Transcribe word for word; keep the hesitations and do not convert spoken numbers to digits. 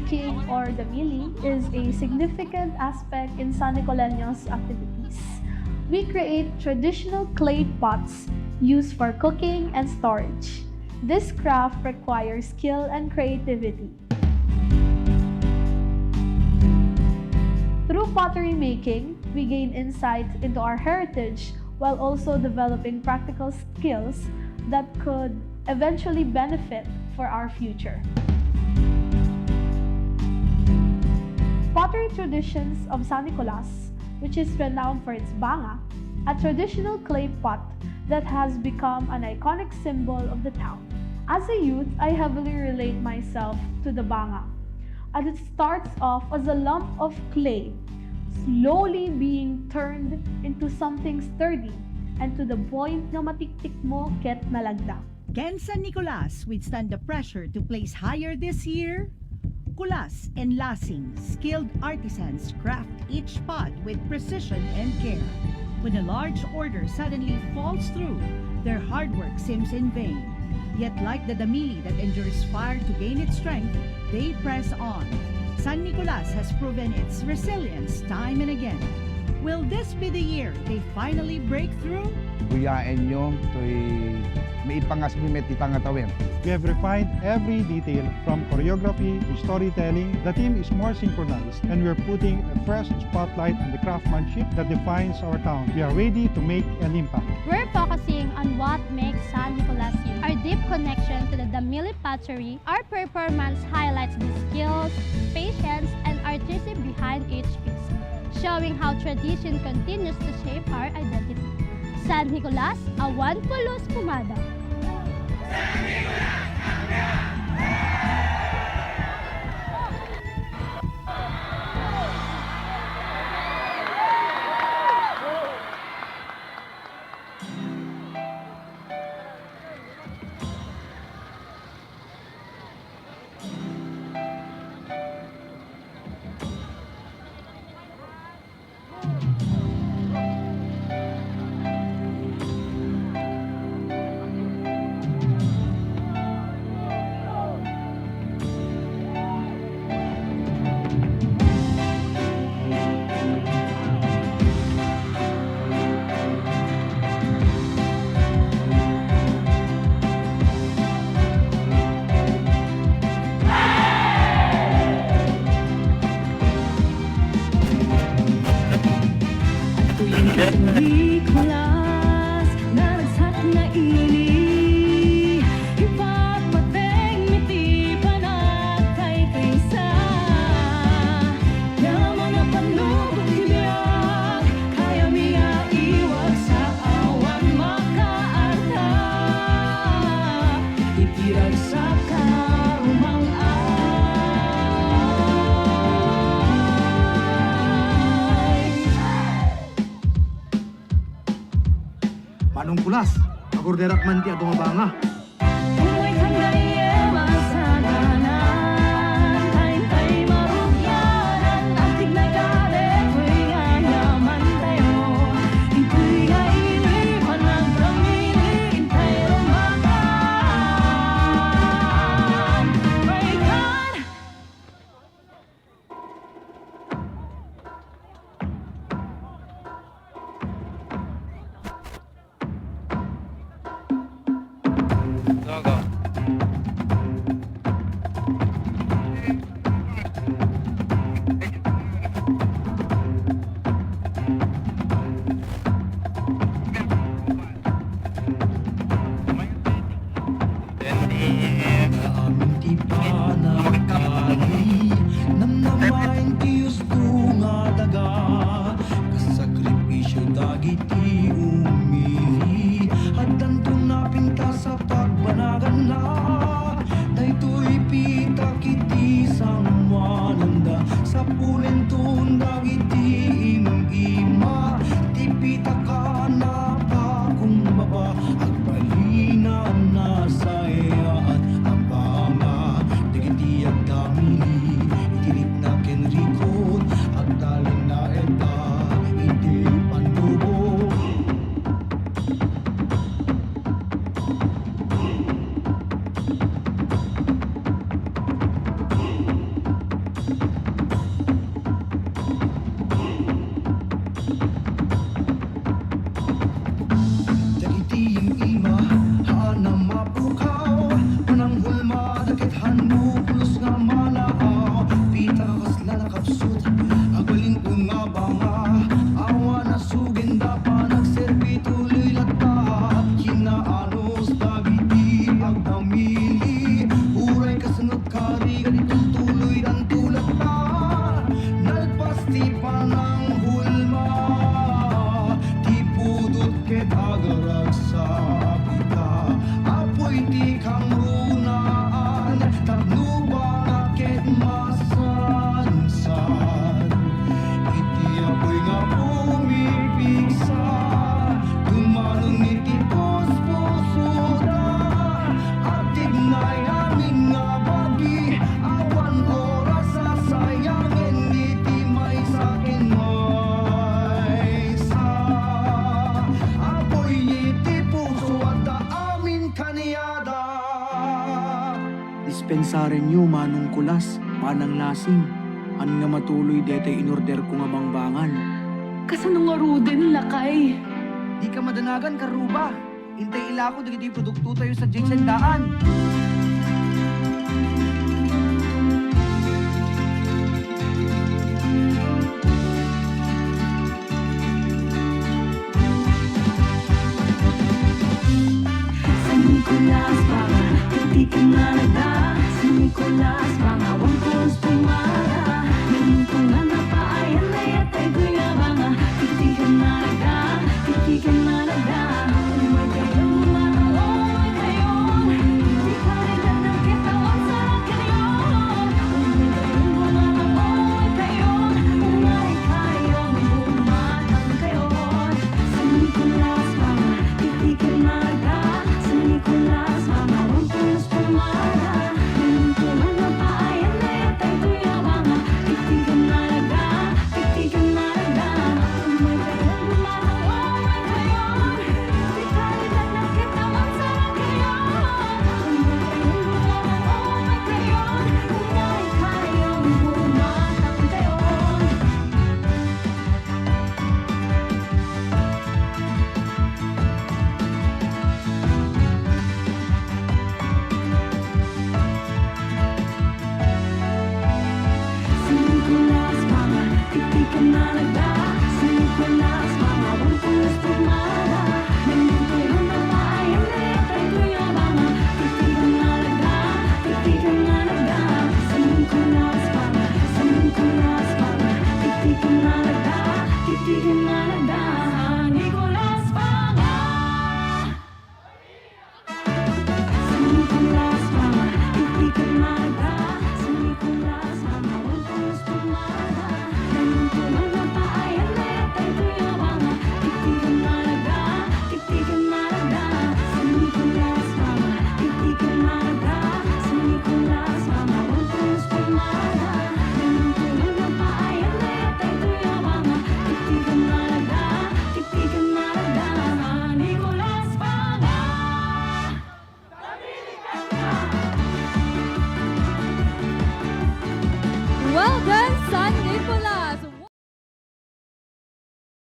King or damili is a significant aspect in San Nicoleños activities. We create traditional clay pots used for cooking and storage. This craft requires skill and creativity. Through pottery making, we gain insight into our heritage while also developing practical skills that could eventually benefit for our future. Pottery traditions of San Nicolas, which is renowned for its banga, a traditional clay pot that has become an iconic symbol of the town. As a youth, I heavily relate myself to the banga, as it starts off as a lump of clay, slowly being turned into something sturdy, and to the point nga matiktikmo ket nalagda. Can San Nicolas withstand the pressure to place higher this year? Kulas and Lasing, skilled artisans craft each pot with precision and care. When a large order suddenly falls through, their hard work seems in vain. Yet, like the damili that endures fire to gain its strength, they press on. San Nicolas has proven its resilience time and again. Will this be the year they finally break through? Kuyaenyo toy maipangasmi met dita nga tawen. We have refined every detail, from choreography to storytelling. The team is more synchronized, and we're putting a fresh spotlight on the craftsmanship that defines our town. We are ready to make an impact. We're focusing on what makes San Nicolas unique. Our deep connection to the Damili pottery, our performance highlights the skills, patience, and artistry behind each piece, showing how tradition continues to shape our identity. San Nicolas, awan pulos pumada. Tuwing San Nicolas, naragsak nga ili, ipapatengmi ti panagkaysa. Yaman a pannugot ti biag, kayami a iwagsak awan makaarta. Iti ragsak a rumang-ay. Manong Kulas, agorderak man ti adu nga banga. Umay kang gayyem a saganan, intay marugyanan, antig nagare, toy nga yamantayo. Itoy nga ili, panagramili, intay rumakan. Paikan! Sapita, apoy ti kangrunaan, tapno banga ket masansar. Iti apoy nga pumipigsa, dumanon iti puspusoda. Agtignay amin nga bagi, awan oras a sayangen iti maysa ken maysa. Apoy iti puso, adda amin kaniada. Dispensarenyo, Manong Kulas, Manang Lasing. Haan nga matuloy daytoy inorderko nga bangbangan. Kasano ngaruden, lakay? Dika madanagan, Karuba. Intay ilako dagiti produktotayo sadiay ti sendaan. San Nicolas, banga, titikan nga nagda. San Nicolas, banga,